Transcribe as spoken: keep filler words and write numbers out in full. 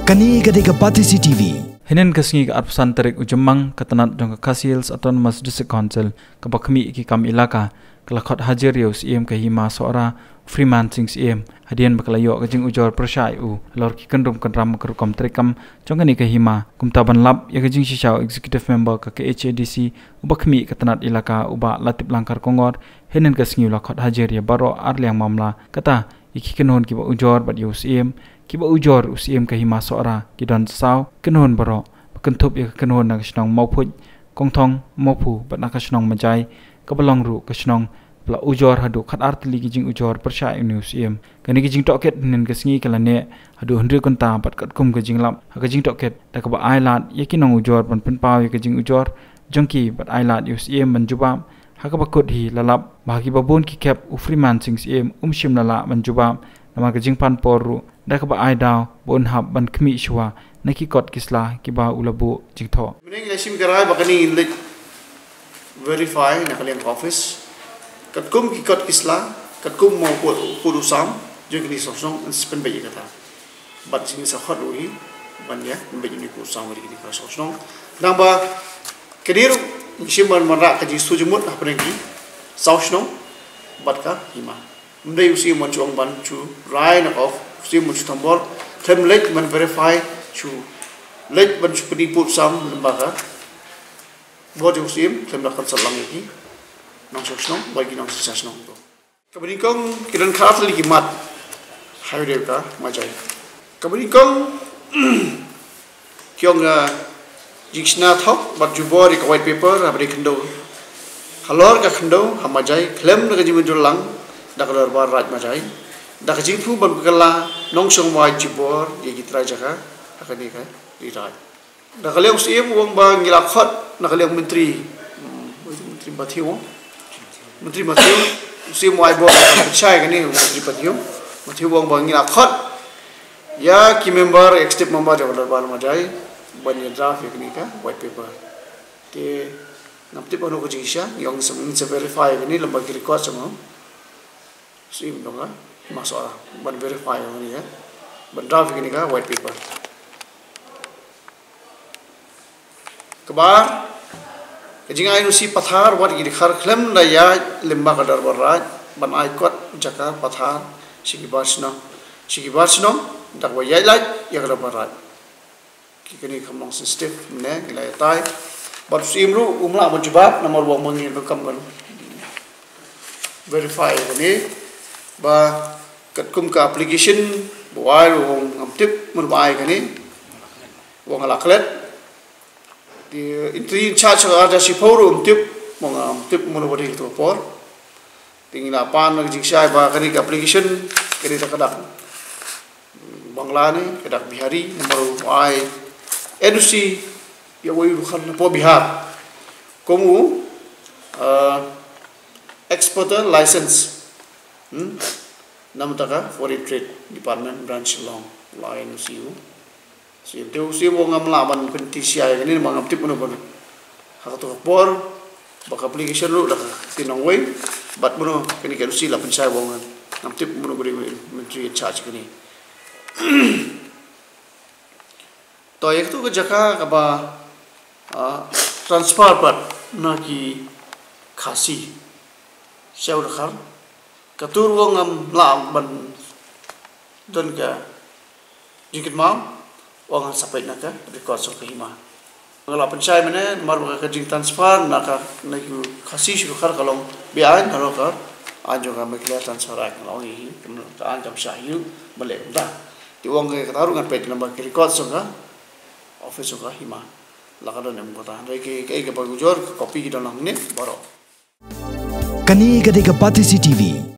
Kane ka dei ka Batesi T V. Hynnin ka sngi ka arphew san tarik u Jymmang, ka tnat jong ka Khasi Hills Autonomous District Council kaba khmih ki kam elaka ka la khot hajir ïa u Syiem ka Hima Sohra, Freeman Singh Syiem, hadien ba ka la ïoh ka jingujor pyrshah ïa u halor ki kyndrum kyndram ka rukom treikam jong kane ka hima. Kumta ban lap ïa ka jingshisha u Executive Member ka K H A D C uba khmih ka tnat elaka u Bah Latiplang Kharkongor, hynnin ka sngi u la khot hajir ïa baroh arliang mamla, kata ïa ki kynhun kiba ujor bad ïa u Syiem, kiba ujor u Syiem ka Hima Sohra, ki don saw kynhun baroh, ba kynthup ïa ka kynhun na ka shnong Mawphuid, Kongthong, Mawphu bad na ka shnong Majai, kaba long ruh ka shnong ba la ujor haduh khatar tylli ki jingujor pyrshah ïa une u Syiem. Kane ka jingtohkit hynnin ka sngi ka la neh haduh hynriew kynta bad katkum ka jinglap ha ka jingtohkit, da kaba ai lad ïa ki nongujor ban pynpaw ïa ka jingujor jong ki bad ai lad ïa u Syiem ban jubab. Ha kaba kut hi la lap ba ha kiba bun ki khep u Freeman Singh Syiem um shym la lah ban jubab namar ka jingpan por ruh, da kaba ai daw ba un hap ban khmih shuwa na ki kot ki sla kiba u la buh jingthoh. Mynne ngi la shim ka rai ba kane ngin leit verify na ka liang ka office. Katkum ki kot ki sla, katkum mo pud, pud u sam jong kine ki saw shnong, yn sa pynbeit ïa kata. Bad ngin sa khot ruh hi ban ïa pynbeit ïa une u pud u sam ïa kine ki saw shnong. Nangba kane ruh ngi shim ban wanrah ka jingsngewthuh jingmut hapdeng ki saw shnong bad ka hima. Ym dei u Syiem ban shu ong ban shu rai na ka off, u Syiem ban shu thombor, khlem leit ban verify, shu leit ban shu pyni pud u sam lyngba ka bor jong u Syiem, khlem da consult lang ïa ki nongshong shnong bad ki nongsynshar shnong. Kaba nyngkong, ki don khatar tylli ki mat ha ïa u dei ka Majai. Kaba nyngkong, ki ong, ah, jingshna thok bad jubor ïa ka white paper haba dei khyndew. Halor ka khyndew ha Majai khlem da ka jingmynjur lang da ka Dorbar Raid Majai, da ka jingthmu ban pynkylla nongshong wai jubor ïa ki trai jaka ha kane ka Ri Raid. Da ka liang u Syiem u ong ba ngi la khot na ka liang Myntri, hmm, Myntri Mathew. Myntri Mathew, u Syiem u ai bor pynshai kane u Myntri Mathew. Mathew u ong ba ngi la khot ïa ki member, executive member jong ka Dorbar Majai ban ïa draft ïa kane ka white paper. Te ngam tip hano ka jingshisha, ngi ong sa, ngin sa verify ïa kane lyngba ki record jong u Syiem jong ka Hima Sohra ban verify ïa kane ka, ban draft ïa kane ka white paper. Kaba ar, ka jingai N O C pathar wat ïa ki dkhar khlem da ïaid lyngba ka Dorbar Raid ban ai kot jaka pathar sha ki bar shnong, sha ki bar shnong, da kaba ïaid lait ïa ka Dorbar Raid. Ki kane kam long sensitive, ne, ngi la ïatai. Bad u Syiem ruh um lah ban jubab namar u ong ba ngi ruh kam ban verify kane, ba katkum ka application ba u ai ruh u ong ngam tip mano ba ai kane, u ong nga la klet. Te Myntri in charge ka Arja Shiphew ruh um tip, u ong ngam tip mano ba dei kato ka por. Te ngi la pan na ka jingshai ba kane ka application ka dei da ka dak Bangla ne, ka dak Bihari, namar u ai N O C ïa uwei u dkhar napoh Bihar kum u, ah, exporter license. Hmm? Na ka bynta ka Foreign Trade Department Branch Shillong la ai N O C u Syiem. Te u Syiem u ong ngam lah ban pyntieng shai ïa kane namar ngam tip mano ba ha kato ka por ba ka application ruh la ka ktien nongwei, bad mano kane ka N O C la pynshai, u ong ngam tip mano ba dei u Myntri in charge kane. To ïa kato ka jaka kaba, ah, transfer pat na ki Khasi sha u dkhar, kato ruh ngam lah ban don ka jingkynmaw, u ong ngan sa peit na ka record jong ka hima. Nga la pynshai mynne namar ba ka jingtransfer na ka, na ki Khasi sha u dkhar ka long be-aiñ halor ka aiñ jong ka Meghalaya Transfer Act, nga la ong hi, ka aiñ kam shah hi ruh ban leh kumta. Te u ong kata ruh ngan peit lyngba ki record jong ka office jong ka hima la ka don em kumta. Hynrei kaei kaba ujor, ka copy ki don hangne baroh. Kane ka dei ka Batesi T V.